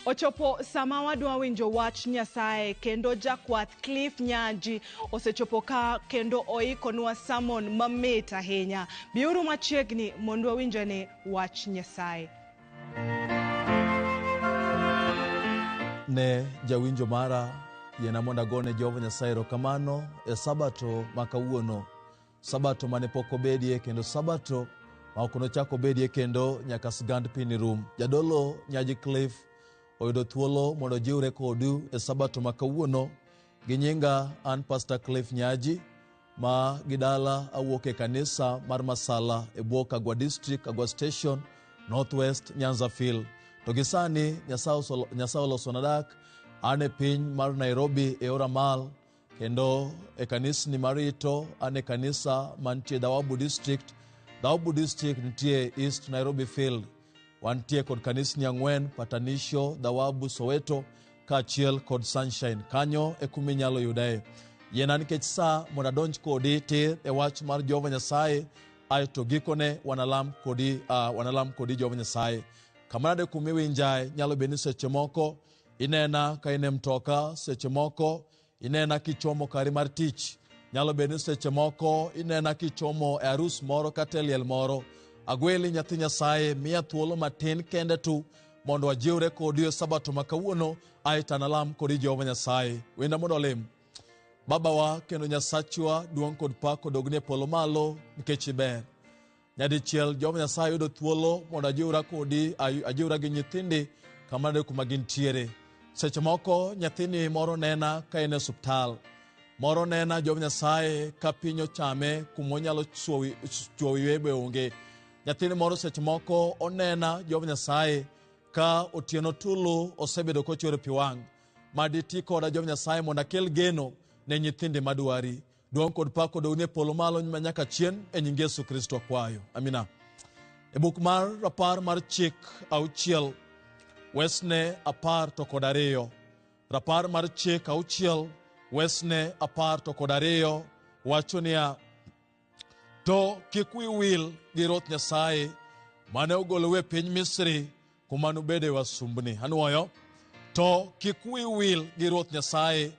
Ochopo sama wadwa winjo wach Nyasaye kendo jakwath Cliff Nyanji osechopo ka kendo oikonwa sermon mamit ahinya. Biuru machiegni mondo wawinjane wach Nyasaye. Ne jawinjo mara, yiena mondo agone Jehova Nyasaye erokamano e sabato ma kawuono. Sabato mane pok obedie kendo sabato ma ok nochak obedie kendo nyaka sigand piny rum. Jadolo Nyaji Cliff oyudo thuolo mondo ojiwre kodu e sabato ma kawuono. Gi nyinga an Pastor Cliff Nyaji ma gi dala awuok e kanisa mar Masala e bwo Kagwa District, Kagwa Station, Northwest Nyanza Field. To gi sani Nyasaye olosona dak an e piny mar Nairobi e Oramal kendo e kanisni marito an e kanisa mantie Dawabu District. Dawabu District nitie East Nairobi Field. Wantie kod kanisni ang'wen, Patanisho, Dawabu, Soweto kaachiel kod Sunshine. Kanyo e kuma inyalo yudae. Yiena nikech sa mondo adonj kodi tir e wach mar Jehova Nyasaye, aeto gikone wanalam kodi, wanalam kodi Jehova Nyasaye. Kamanade kuma iwinjae, nyalo bedo ni seche moko inena ka in e mtoka, seche moko inena kichomo kari mar tich, nyalo bedo ni seche moko inena kichomo e arus moro kata e liel moro. Agweli nyathi Nyasaye, miya thuolo matin kende tu mondo wajiwre kodi e sabato ma kawuono, aeto analam kodi Jehova Nyasaye. Wenda mondo olim. Babawa kendo Nyasachwa, duong' kod pak odogni e polo malo nikech iber. Nyadichiel Jehova Nyasaye yudo thuolo mondo ajiwra kodi, ajiwra gi nyithindi kamano kuma gintiere. Seche moko nyathini moro nena ka en e osiptal, moro nena Jehova Nyasaye ka piny ochame kuma onyalo chuowi be onge. Nyathini moro seche moko onena Jehova Nyasaye ka otieno tulu osebedo kochwero pi wang'. Madi ti koda Jehova Nyasaye mondo akel geno ne nyithindi madwari. Duong' kod pak odogni e polo malo ma nyaka chien e nying Yesu Kristo akwayo. Amina. E buk mar rapar mar chik auchiel wesne 12. Rapar mar chik auchiel wesne 12 wacho niya, to kik wiu wil gi Ruoth Nyasaye mane ogolou e piny Misri kuma nubede wasumbni. Anuoyo, to kik wiu wil gi Ruoth Nyasaye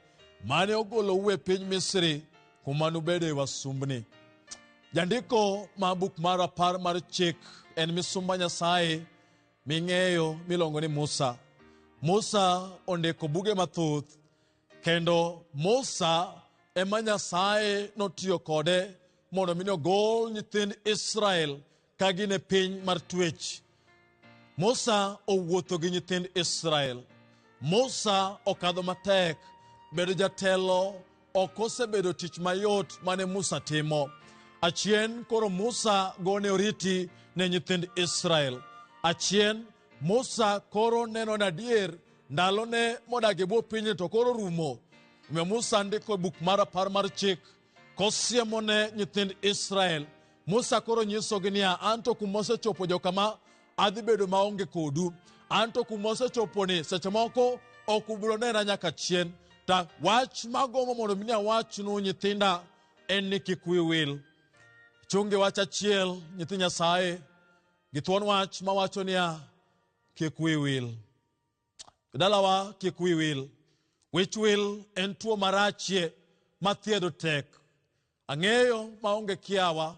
mane ogolou e piny Misri kuma nubede wasumbni. Jandiko ma buk mar rapar mar chik en misumba Nyasaye ming'eyo miluongo ni Musa. Musa ondiko buge mathoth kendo Musa ema Nyasaye notiyo kode mondo mi ogol nyithind Israel ka gin e piny mar twech. Musa owuotho gi nyithind Israel. Musa okadho matek. Bedo jatelo ok osebedo tich mayot mane Musa timo. Achien koro Musa gone oriti ne nyithind Israel. Achien Musa koro neno ni adier ndalone modak e bwo pinyni to koro rumo. Omiyo Musa ndiko e buk mar apar mar chik kosiemo ne nyithind Israel. Musa koro nyisogi niya, an to kuma osechopo jokama adhi bedo maonge kodu. An to kuma osechopo ni seche moko ok ubiro nena nyaka chien. Ta wach magombo mondo mi awachnu nyithinda en ni kik wiu wil. Chungi wach achiel nyithi Nyasaye gi thuon wach mawacho niya, kik wiu wil. Dalawa kik wiu wil. Wich wil en tuo marachie ma thiedho tek. Ang'eyo maonge kiawa,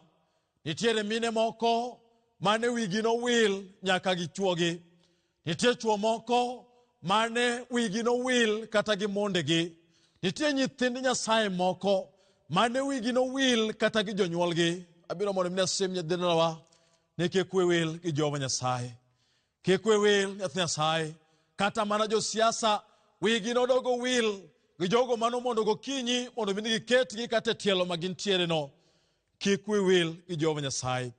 nitiere mine moko mane wigi nowil nyaka gi chuogi. Nitie chuo moko mane wigi nowil kata gi mondegi. Nitie nyithind Nyasaye moko mane wigi nowil kata gi jonyuolgi. Abiro mondo mi asim nyithindawa ni kik wiu wil gi Jehova Nyasaye. Kik wiu wil nyathi Nyasaye. Kata mana josiasa wigi nodogo wil gi jogo mano mondo gokinyi mondo mi giketgi kata e tielo ma gintiere no. Kik wiu wil gi Jehova Nyasaye.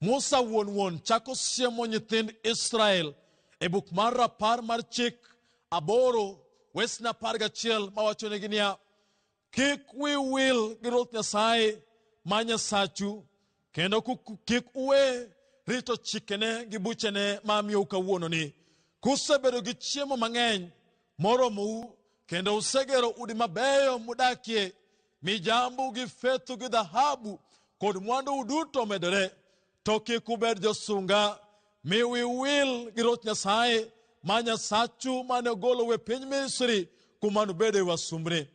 Musa wuon wuon chako siemo nyithind Israel e buk mar rapar mar chik 8 wesne 11 mawachonegi niya, kik wiu wil gi Ruoth Nyasaye ma Nyasachu kendo kik uwe rito chikene gi buchene ma amiyou kawuononi. Kusebedo gi chiemo mang'eny moromou kendo usegero udi mabeyo mudakie, mi jambu gi fethu gi dhahabu kod mwandu duto omedore, to kik ubed josunga mi wiu wil gi Ruoth Nyasaye Ma Nyasachu mane ogolou e piny Misri kuma nubede wasumbni.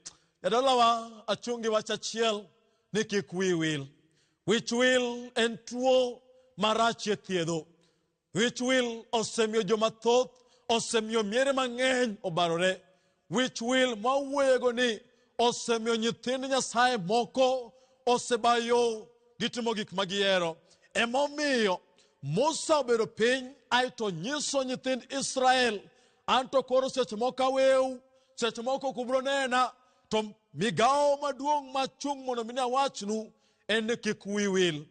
Jadalawa achung' gi wach achiel ni kik wiyi wil. Wich wil en tuo marachie thiedho. Wich wil osemiyo joma thoth, osemiyo miere mang'eny obarore. Wich wil mwawuoyego ni osemiyo nyithind Nyasaye moko osebayo gitimo gik ma gihero. Emomiyo Musa obedo piny aeto nyiso nyithind Israel, anto koro seche moko aweu, seche moko ok ubiro nena, to migawo maduong' machung' mondo mi awachnu en ni kik wiyi wil.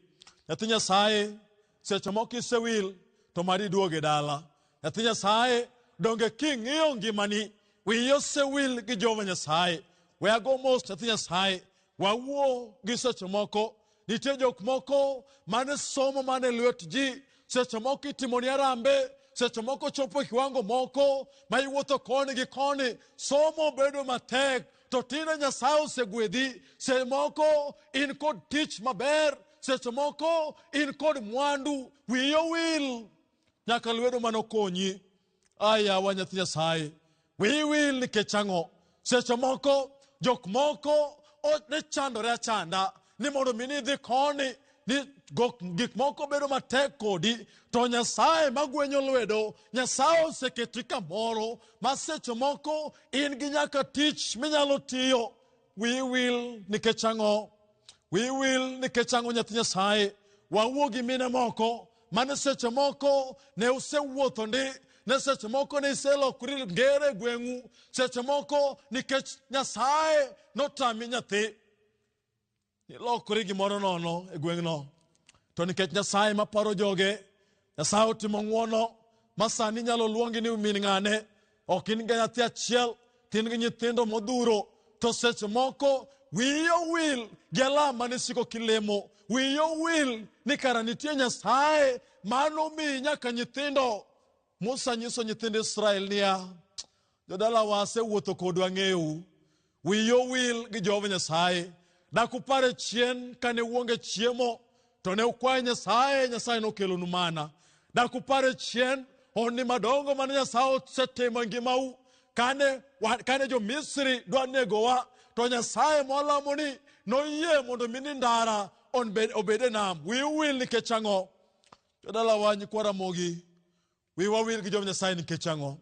Nyathi Nyasaye, seche moko isewil to mad iduog e dala. Nyathi Nyasaye, donge king'iyo ngimani, wiyi osewil gi Jehova Nyasaye. We ago mos nyathi Nyasaye, wawuo gi seche moko. Nitie jok moko mane somo mane lwet ji, seche moko itimoni arambe, seche moko chopo e kiwango moko ma iwuotho koni gi koni, somo bedo matek, to tinde Nyasaye osegwedhi. Seche moko in kod tich maber, seche moko in kod mwandu, wiyi owil nyaka lwedo manokonyi. Ayawa nyathi Nyasaye, wiyi wil nikech ang'o? Seche moko jok moko ne chandore achanda ni mondo mi nidhi koni ni gik moko bedo matek kodi, to Nyasaye magwenyo lwedo, Nyasaye oseketi kamoro ma seche moko in gi nyaka tich minyalo tiyo. Wiyi wil nikech ang'o? Wiyi wil nikech ang'o nyathi Nyasaye? Wawuo gi mine moko mane seche moko ne usewuotho ndi, ne seche moko ne iselokori ngere e gweng'u, seche moko nikech Nyasaye notami nyathi, ilokori gimoro nono e gweng'no. To nikech Nyasaye maparo joge, Nyasaye otimo ng'wono ma sani inyalo luongi ni min ng'ane, ok in gi nyathi achiel, to in gi nyithindo modhuro, to seche moko wiyi owil gi alam mane isiko kilemo, wiyi owil ni kara nitie Nyasaye manomiyi nyaka nyithindo. Musa nyiso nyithind Israel niya, jodalawa asewuotho kodu ang'eyou, wiyi owil gi Jehova Nyasaye. Dak upare chien kane uonge chiemo, to ne ukwayo Nyasaye, Nyasaye nokelonu mana. Dak upare chien honni madongo mane Nyasaye osetimo e ngimau, kane jo-Misri dwa negowa, to Nyasaye mwalamo ni noyie mondo mi ni ndara obed e nam. Wiyi wil nikech ang'o? Jodalawa nyikwa Ramogi, wiwa wil gi Jehova Nyasaye nikech ang'o?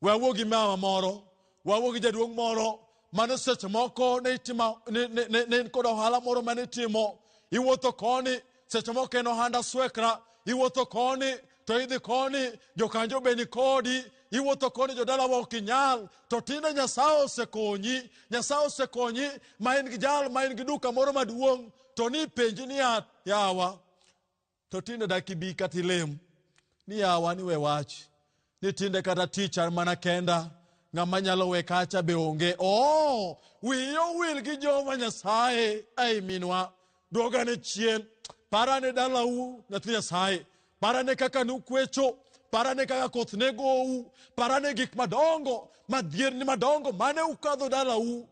We awuo gi mama moro, wawuo gi jaduong' moro mane seche moko ne itimo, ne in kod ohala moro mane itimo, iwuotho koni, seche moko en ohanda swekra, iwuotho koni to idhi koni, jokanjo be ni kodi, iwuotho koni jodalawa ok inyal, to tinde Nyasaye osekonyi, Nyasaye osekonyi ma in gi jal ma in gi duka moro maduong', to ni penji niya, yawa, to tinde dak ibi kata ilem, ni yawa ni we wach, ni tinde kata tich an mana kenda, ng'ama nyalo we kacha be onge. Oh, wiyi owil gi Jehova Nyasaye, ei minwa, duogane chien, parane dalau nyathi Nyasaye, parane kaka nukwecho, parane kaka koth ne gou, parane gik madongo, madhierni madongo mane ukadho dalau.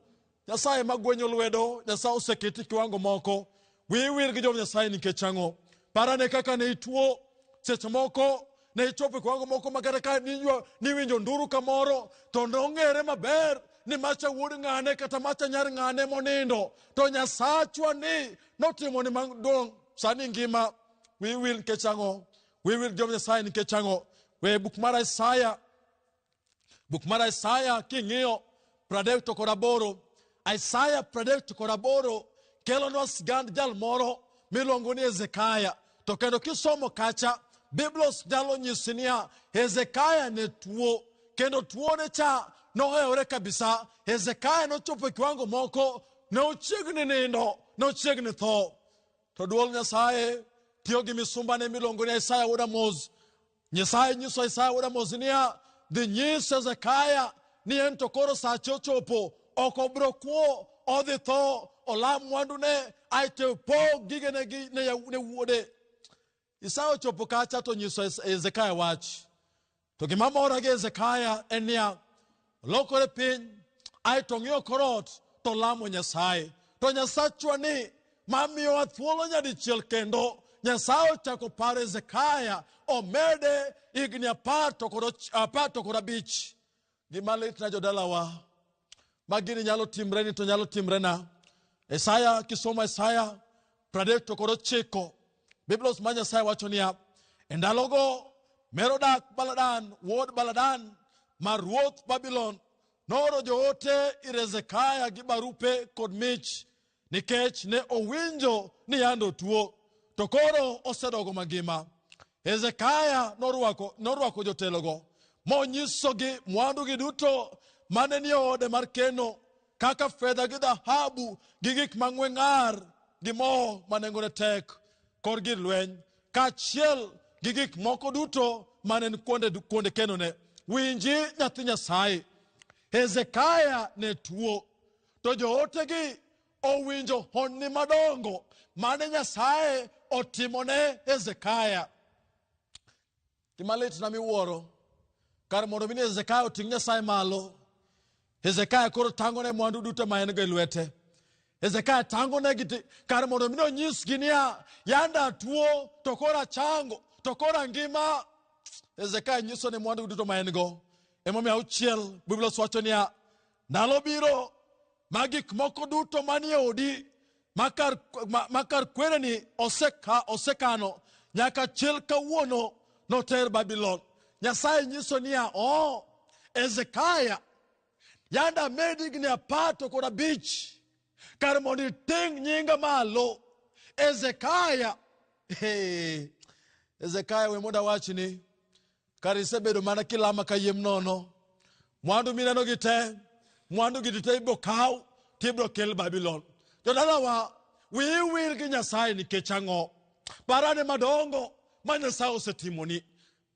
Nyasaye magwenyo lwedo, Nyasaye oseketi kiwango moko. Wiyi wil gi Jehova Nyasaye nikech ang'o? Parane kaka ne ituo, seche moko ne ichopo e kiwango moko ma kata ka niwinjo nduru kamoro, to nong'ere maber ni macha wuod ng'ane kata macha nyar ng'ane monindo, to Nyasachwa ni notimo ni madong' sani ngima. Wiyi wil nikech ang'o? Wiyi wil gi Jehova Nyasaye nikech ang'o? We buk mar Isaya, buk mar Isaya king'iyo 38, Isaya 38 kelonwa sigand jal moro miluongo ni Hezekia. To kendo kisomo kacha, Biblos nyalo nyisi niya, Hezekia ne tuo, kendo tuone cha nohewore kabisa. Hezekia nochopo e kiwango moko, ne ochiegni nindo, ne ochiegni tho. To duol Nyasaye tiyo gi misumbane miluongo ni Isaya wuod Amoz. Nyasaye nyiso Isaya wuod Amoz niya, dhi nyis Hezekia ni en to koro sache ochopo, ok obiro kwo, odhi tho, olam mwandune, aeto opog gigene gi ne wuode. Isaya ochopo kacha to nyiso Hezekia wach. To gima mora gi Hezekia en niya, olokore piny, aeto ong'iyo kor ot, to lamo Nyasaye. To Nyasachwa ni mamiyowa thuolo nyadichiel kendo, Nyasaye ochako paro Hezekia omede higni 15. Gima lit na jodalawa, ma gini nyalo timre ni to nyalo timre na. Isaya, kisomo Isaya 39, Biblos ma Nyasaye wacho niya, e ndalogo Merodak Baladan wuod Baladan ma ruoth Babylon nooro joote ir Hezekia gi barupe kod mich nikech ne owinjo ni yande otuo to koro osedogo mangima. Hezekia norwako jotelogo monyisogi mwandugi duto mane ni e ode mar keno kaka fedha gi dhahabu gi gik mang'we ng'ar gi mo ma nengone tek kod gir lweny kaachiel gi gik moko duto mane ni kuonde kenone. Winji nyathi Nyasaye, Hezekia ne tuo to jootegi owinjo honni madongo mane Nyasaye otimone Hezekia. Gima lit na miwuoro, kar mondo mi ni Hezekia oting' Nyasaye malo, Hezekia koro tang'one mwandu duto ma en go e lwete. Hezekia tang'one gi kar mondo mi onyisgi niya, yanda atuo to koro achango, to koro angima. Hezekia nyiso ne mwandu duto ma en go. Emomiyo 6 Biblos wacho niya, ndalo biro ma gik moko duto manie odi ma kar kwereni osekano nyaka chil kawuono noter Babylon. Nyasaye nyiso niya, oh, Hezekia, yanda medi higni 15 kar mondo iting' nyinga malo. Hezekia, hey, Hezekia, we mondo awachni, kar isebedo mana kilama kayiem nono. Mwandu mineno gi te, mwandu gi te ibiro kaw tibiro kel Babylon. Jodalawa, wiyi wil gi Nyasaye nikech ang'o? Parane madongo ma Nyasaye osetimoni.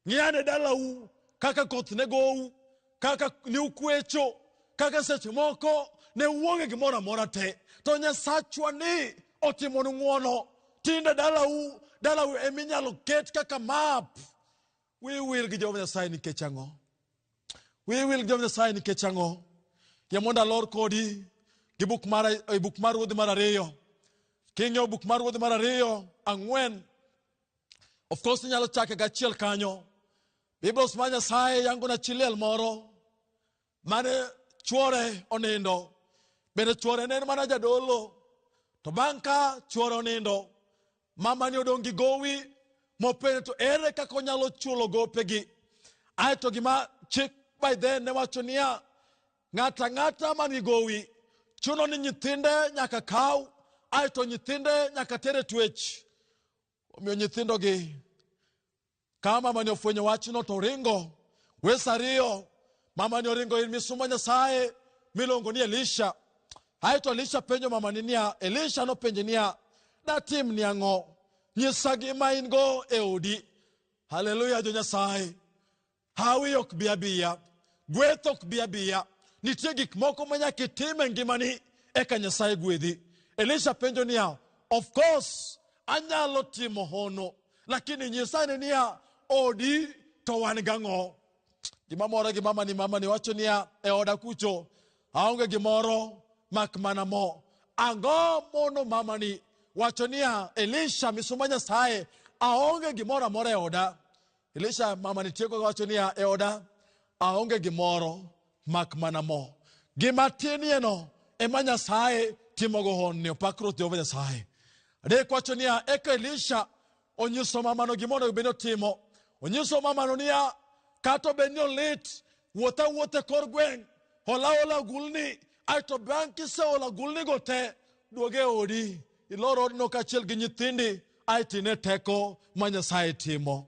Ng'iyane dalau kaka koth ne gou, kaka ne ukwecho, kaka seche moko ne uonge gimoro amora te. To Nyasachwa ni otimonu ng'wono. Tinde dalau eminyalo ket kaka map. Wiyi wil gi Jehova Nyasaye nikech ang'o? Wiyi wil gi Jehova Nyasaye nikech ang'o? Yie mondo alor kodi gi buk mar, e buk mar Ruodhi mar 2. King'iyo buk mar Ruodhi mar 2, 4, of course inyalo chake gachiel kanyo. Biblos mar Nyasaye yango na chi liel moro mane chuore onindo. Bende chuore ne en mana jadolo. To bang' ka chuore onindo, mama ni odong' gi gowi mopenjo to ere kaka onyalo chulo gopegi. Aeto gima chik by then ne wacho niya, ng'ato ang'ata man gi gowi chuno ni nyithinde nyaka kaw, aeto nyithinde nyaka ter e twech. Omiyo nyithindogi, ka mama ni ofwenyo wachno to oringo. Wes 2, mama ni oringo ir misumba Nyasaye miluongo ni Elisha. Aeto Elisha penjo mama ni niya, Elisha nopenje niya, datim ni ang'o? Nyisa gima in go e odi. Haleluya jo Nyasaye. Hawi ok bi abiya, gweth ok bi abiya. Nitie gik moko ma nyaka itim e ngimani eka Nyasaye gwedhi. Elisha penjo niya, of course anyalo timo hono, lakini nyisa ane niya, odi to wan gang'o? Gima mora gi mama ni wacho niya, e oda kucho aonge gimoro mak mana mo. Ang'o mono mama ni wacho niya, Elisha misumba Nyasaye, aonge gimoro amora e oda. Elisha mama ni tieko wacho niya, e oda aonge gimoro mak mana mo. Gima tinieno ema Nyasaye timogo honni. Opak Ruoth Jehova Nyasaye. 3 wacho niya, eka Elisha onyiso mamano gima onego bed ni otimo. Onyiso mamano niya, kata obed ni olit, wuoth awuotha e kor gweng', hola hola agulni, aeto bang' kiseolo agulnigo te, duog e odi, ilor odno kaachiel gi nyithindi, aeto ine teko ma Nyasaye timo.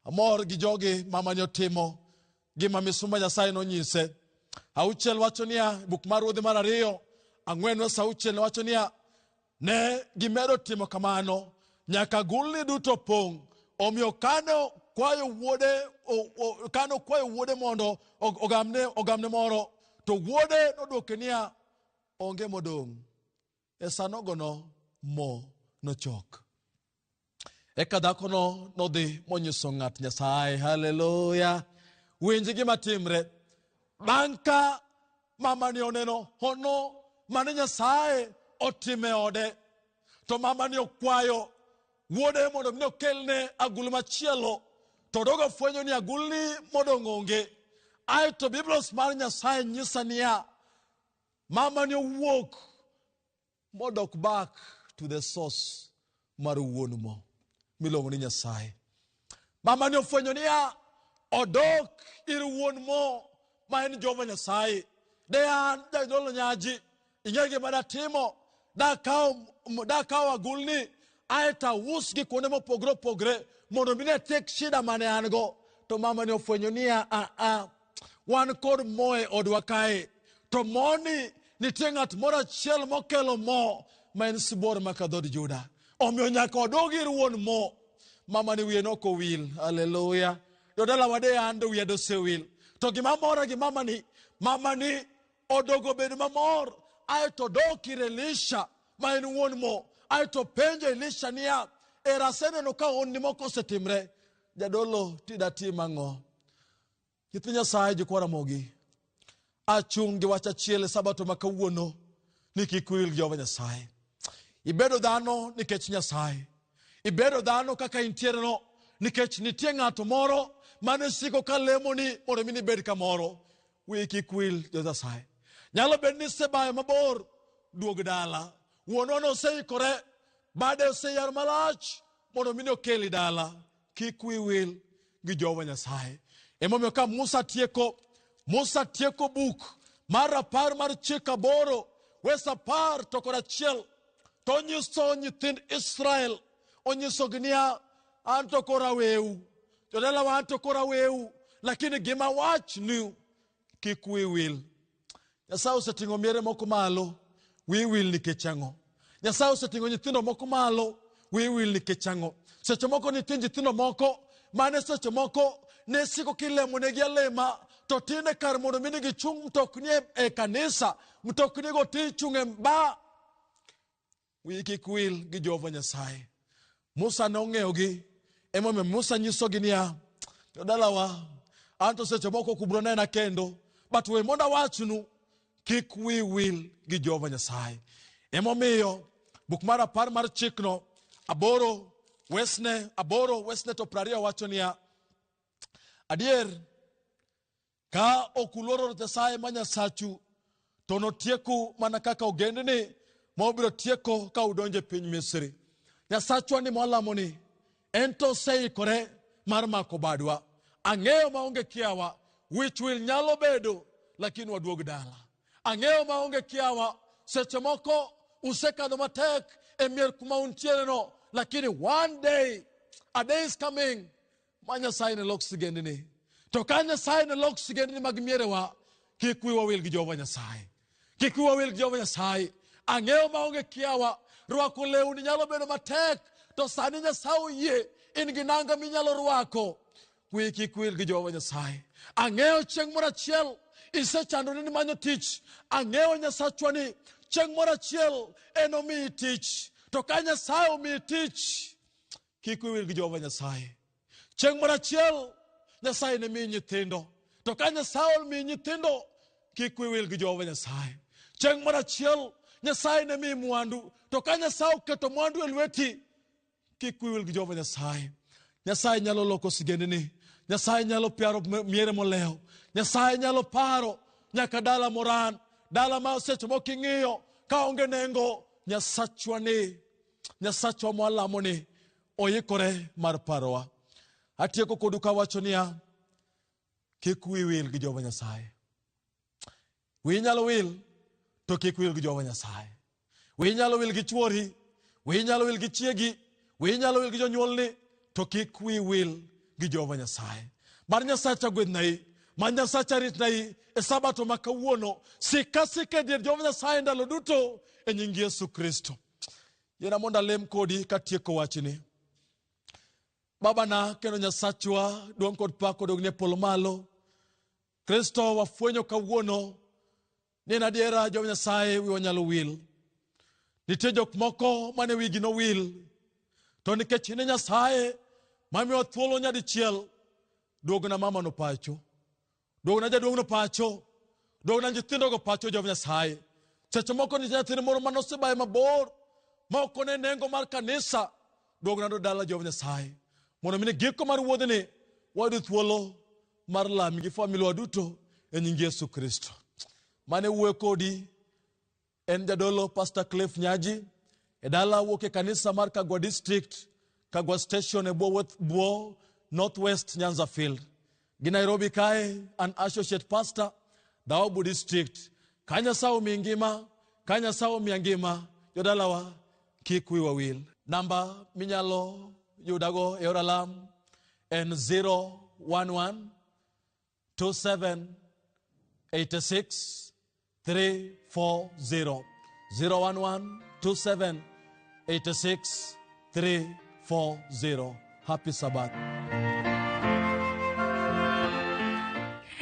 Amor gi jogi mama ni otimo gima misumba Nyasaye nonyise. 6 wacho niya, buk mar Ruodhi mar 2, 4 wes 6 wacho niya, ne gimedo timo kamano nyaka agulni duto pong'. Omiyo kane kwayo wuode mondo ogamne moro, to wuode nodwoke niya, onge modong'. E sanogono mo nochok. Eka dhakono nodhi monyiso ng'at Nyasaye. Haleluya. Winj gima timre. Bang' ka mama ni oneno hono mane Nyasaye otime ode, to mama ni okwayo wuode mondo mi okelne agulu machielo to odogo fwenyo ni agulni modong' onge. Aeto Biblos mar Nyasaye nyisa niya, mama ni owuok modok back to the source mar wuon mo miluongo ni Nyasaye. Mama ni ofwenyo niya, odok ir wuon mo ma en Jehova Nyasaye. De an jadolo nyaji, ing'e gima datimo? Dakawo agulni aeto ausgi kuonde mopogore opogore mondo mi atiek shida mane an go. To mama ni ofwenyo niya, a a wan kod mo e odwa kae, to moni nitie ng'at moro achiel mokelo mo ma en sibuor maka dhood Juda. Omiyo nyaka odog ir wuon mo. Mama ni wiye nok owil. Haleluya. Jodalawa de an to wiya dosewil. To gima mora gi mama ni, mama ni odogo bedo mamor aeto odok ir Elisha ma en wuon mo. Aeto penjo Elisha niya, era aseneno ka honni moko osetimre. Jadolo tidatim ang'o? Nyithi Nyasaye jikwa Ramogi, achung' gi wach achiel e sabato ma kawuono ni kik iwil gi Jehova Nyasaye. Ibedo dhano nikech Nyasaye. Ibedo dhano kaka intiere no nikech nitie ng'ato moro mane siko ka lemo ni mondo mi nibed kamoro. Wiyi kik wil jo Nyasaye. Nyalo bedo ni isebayo mabor, duog dala. Wuonwa noseikore, bade oseyar malach mondo mi okeli dala. Kik wiyi wil gi Jehova Nyasaye. Emomiyo ka Musa tieko, Musa tieko buk mar rapar mar chik aboro, wes 10 to kod achiel, to onyiso nyithind Israel, onyisogi niya, an to koro aweu, jodalawa an to koro aweu, lakini gima wachnu kik wiyi wil. Nyasaye oseting'o miere moko malo, wiyi wil nikech ang'o? Nyasaye oseting'o nyithindo moko malo, wiyi wil nikech ang'o? Seche moko nitie nyithindo moko mane seche moko ne siko kilemonegi alema, to tinde kar mondo mi gichung' mtokni e kanisa, mtoknigo ti chung' e ba. Wiyi kik wil gi Jehova Nyasaye. Musa nong'eyogi, emomiyo Musa nyisogi niya, jodalawa, an to seche moko ok ubiro nena kendo, but we mondo awachnu, kik wiyi wil gi Jehova Nyasaye. Emomiyo buk mar 10 mar chikno, 8 wesne, 8 wesne to 20 wacho niya, adier, ka ok uluoro Nyasaye ma Nyasachu, to notieku mana kaka ogendni ma ubiro tieko ka udonjo e piny Misri. Nyasachwa ni mwalamo ni, en to oseikore mar mako badwa. Ang'eyo maonge kiawa, wich wil nyalo bedo, lakini waduog dala. Ang'eyo maonge kiawa, seche moko usekadho matek e mier kuma untiere no, lakini one day, a day is coming, ma Nyasaye ne lok sigendni. To ka Nyasaye ne lok sigendni mag mierewa, kik wiwa wil gi Jehova Nyasaye. Kik wiwa wil gi Jehova Nyasaye. Ang'eyo maonge kiawa, rwako lewni nyalo bedo matek, to sani Nyasaye oyie, in gi nanga minyalo rwako. Wiyi kik wil gi Jehova Nyasaye. Ang'eyo chieng' moro achiel isechandori ni manyo tich. Ang'eyo Nyasachwa ni chieng' moro achiel enomiyi tich. To ka Nyasaye omiyi tich, kik wiyi wil gi Jehova Nyasaye. Chieng' moro achiel Nyasaye ne miyi nyithindo. To ka Nyasaye omiyi nyithindo, kik wiyi wil gi Jehova Nyasaye. Chieng' moro achiel Nyasaye ne miyi mwandu. To ka Nyasaye oketo mwandu e lweti, kik wiyi wil gi Jehova Nyasaye. Nyasaye nyalo loko sigendni. Nyasaye nyalo piaro miere molewo. Nyasaye nyalo paro nyaka dala moran, dala ma seche moko ing'iyo ka onge nengo. Nyasachwa ni, Nyasachwa mwalamo ni, oikore mar parowa. Atieko kodu kawacho niya, kik wiyi wil gi Jehova Nyasaye. Wiyi nyalo wil, to kik wil gi Jehova Nyasaye. Wiyi nyalo wil gi chuori, wiyi nyalo wil gi chiegi, wiyi nyalo wil gi jonyuolni, to kik wiyi wil gi Jehova Nyasaye. Mar Nyasacha gwedhnai, mar Nyasacha ritnai e sabato ma kawuono. Sik ka sik e dier Jehova Nyasaye ndalo duto e nying Yesu Kristo. Yiena mondo alem kodi katieko wachni. Babana kendo Nyasachwa, duong' kod pak odogni e polo malo. Kristo wafwenyo kawuono ni en adiera Jehova Nyasaye wiwa nyalo wil. Nitie jok moko mane wigi nowil, to nikech in e Nyasaye mamiyowa thuolo nyadichiel, duogna mama no pacho, duogna jaduong' no pacho, duogna nyithindogo pacho Jehova Nyasaye. Seche moko nitie nyathini moro mane osebaye mabor, ma ok one nengo mar kanisa, Duogna do dala Jehova Nyasaye. Mondo mi giko mar wuodhni wayud thuolo mar lami gi familia duto e nying Yesu Kristo. Mane wuoyo kodi en jadolo Pastor Cliff Nyaji e dala wuok e kanisa mar Kagwa District, Kagwa Station e bwo Northwest Nyanza Field. Gi Nairobi kae an associate pastor Daobu District. Ka Nyasaye omiyi ngima, ka Nyasaye omiya ngima, jodalawa kik wiwa wil. Namba minyalo yudago e yor alam en 011 27 86 340. 011 27 86 340. Happy Sabbath.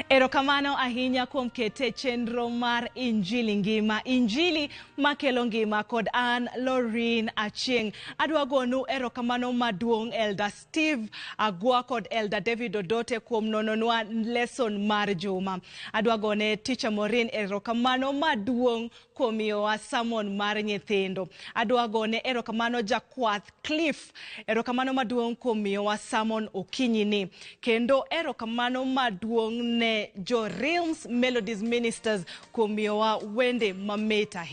Erokamano ahinya kuom kete chenro mar Injili Ngima, Injili makelo ngima kod an Loreen Achieng'. Adwa gonu erokamano maduong' Elder Steve Agwa kod Elder David Odote kuom nononwa lesson mar juma. Adwa gone Teacher Maureen erokamano maduong' kuom miyowa sermon mar nyithindo. Adwa gone erokamano Jakwath Cliff, erokamano maduong' kuom miyowa sermon okinyi ni. Kendo erokamano maduong' ne jo Realms Melodies Ministers kuom miyowa wende mamit ahinya.